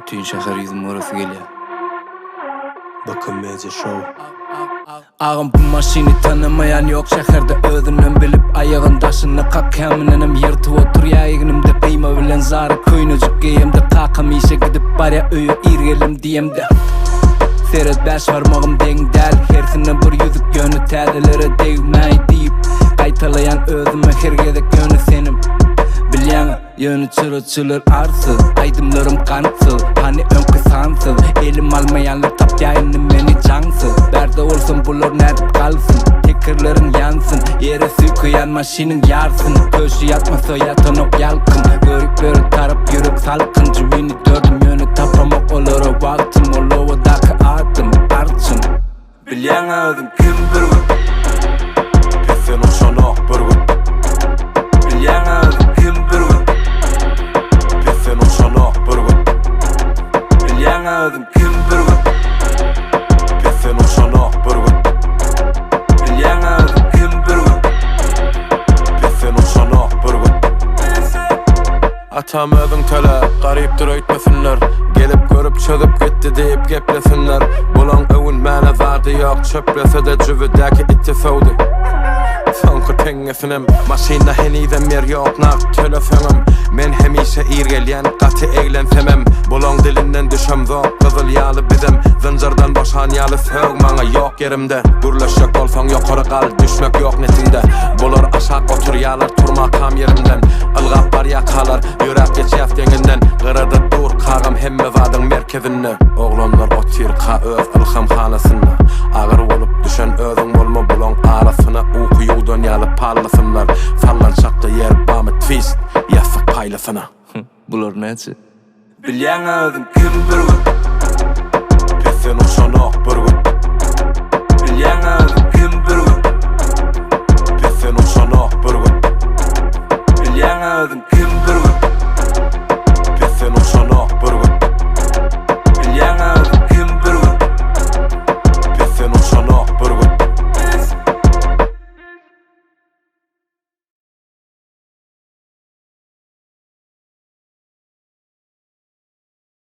Bütin şäher ýüzüm göresi gelýär. BK Media Show. Agam bu maşyny tanamaýan ýok şäherde özünden bilip aýagyn daşyna kakýan mündenem ýyrtyp oturýa egnimde gyýma bilen zary köýnejik geýemde kakam işe gidip barýa öýe ir geldim diýemde Seret bäş barmagym deň däl hersinde bir ýüzük ýöne täzelere degmäý diýip gaýtalaýan özüme her gezek ýöne senem bilýäňä Ýöne çyraçylar arsyz, aýdymlarym gantsyz, hany öňki sansyz, elim almaýanlar tapýa indi meni jaňsyz, bärde bolsam bular nädip galsyn, tekerleriň ýansyn, ýere süýkeýän maşynyň ýarsyn, köşi ýatmasa ýatanok ýalkym, görüplere tarap ýürek salkyn, jübini dördüm ýöne tapamok olara wagtym, ol obadaky adym, arçyn. Bilýäň özüň kim bürgüt. Pesden uçanok bürgüt. Bilýäň özüň kim bürgüt. Pesden uçanok bürgüt. Bilýäň özüň kim bürgüt. Pesden uçanok bürgüt. Bilýäň özüň kim bürgüt. Pesden uçanok bürgüt. Atam özüň töle, garypdyr öýtmesinler Gelip görüp çözüp gitdi diýip geplesinler Bulaň öwünmäne zady ýok çöplese-de jübüdäki iti söwdi Soňky teňňesinem Maşynda henizem ýer ýok nagt töleseňem Men hemişe ir gelýän gaty eglensemem Bulaň dilinden düşemzok gyzyl ýaly bizem Zynjyrdan boşan ýaly sög maňa ýok ýerimde Gürleşjek bolsaň ýokary gal düşmek ýok netiňde Bular aşak oturýalar turmakam ýerimden Ylgap barýakalar ýöräp geçýäs deňinden Gyrada dur kagam hemme zadyň merkezinde Oglanlar otyrka öz ylhamhanasynda Agyr bolup düşen özüň bolma bulaň arasyna Uky ýuwdan ýaly pallasynlar Sallançakda ýer bamy twist ýassyk paýlasyna. Bular näçe? Bilýäň özüň kim bürgüt. Pesden uçanok bürgüt. Bilýäň özüň kim bürgüt. Pesden uçanok bürgüt. Bilýäň özüň.